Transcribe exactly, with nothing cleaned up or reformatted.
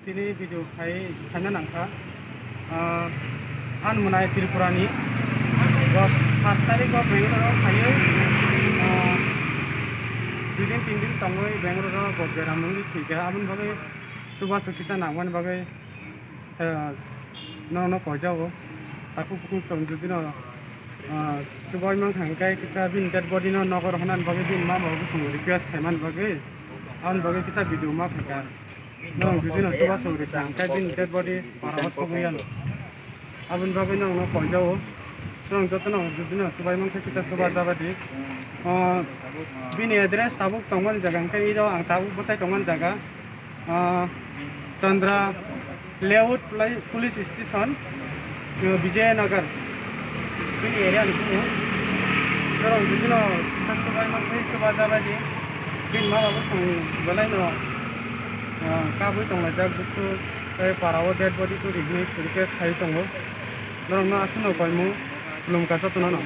Tini video khai khaina nangkha. Ah, ang mwnai Tripura ni. Bo sat tarik o Bangalore o phaiwi, ah, dui din tin din tongwi Bangalore o bo beramwi thwikha. Aboni bagwi chubachu kisa nangmani bagwi, ah, norokno koijago. Takhuk bukhuk chwng jodi no, ah, chubai mankha hwnkhe kisa bini dead body no nogo rohornani bagwi bini mama rok bwskango request khaimani bagwi. Aboni bagwi kisa video ma khaikha. Norok jodi no chubachu rikha hwnkhe bini dead body para o sogwi yano. Aboni bagwi norokno koijago. Norok jotono jodi no chubai mankhe kisa chuba jabadi. Ah, bini address tabuk tongmani jaga hwnkhe iro ang tabuk bwchai tongmani jaga. Ah, Chandra Layout Poli-, Police Station, uh, Vijayanagar, bini area ni simi. Norok bibino kisa chubai mankhe chuba jabadi. Bini mama bwskango belai no, uh, kabui tonglaijak, bukhu tei para o dead body to rihini request khai tongo. Norokno aswkno koimung khulumkha jotono no.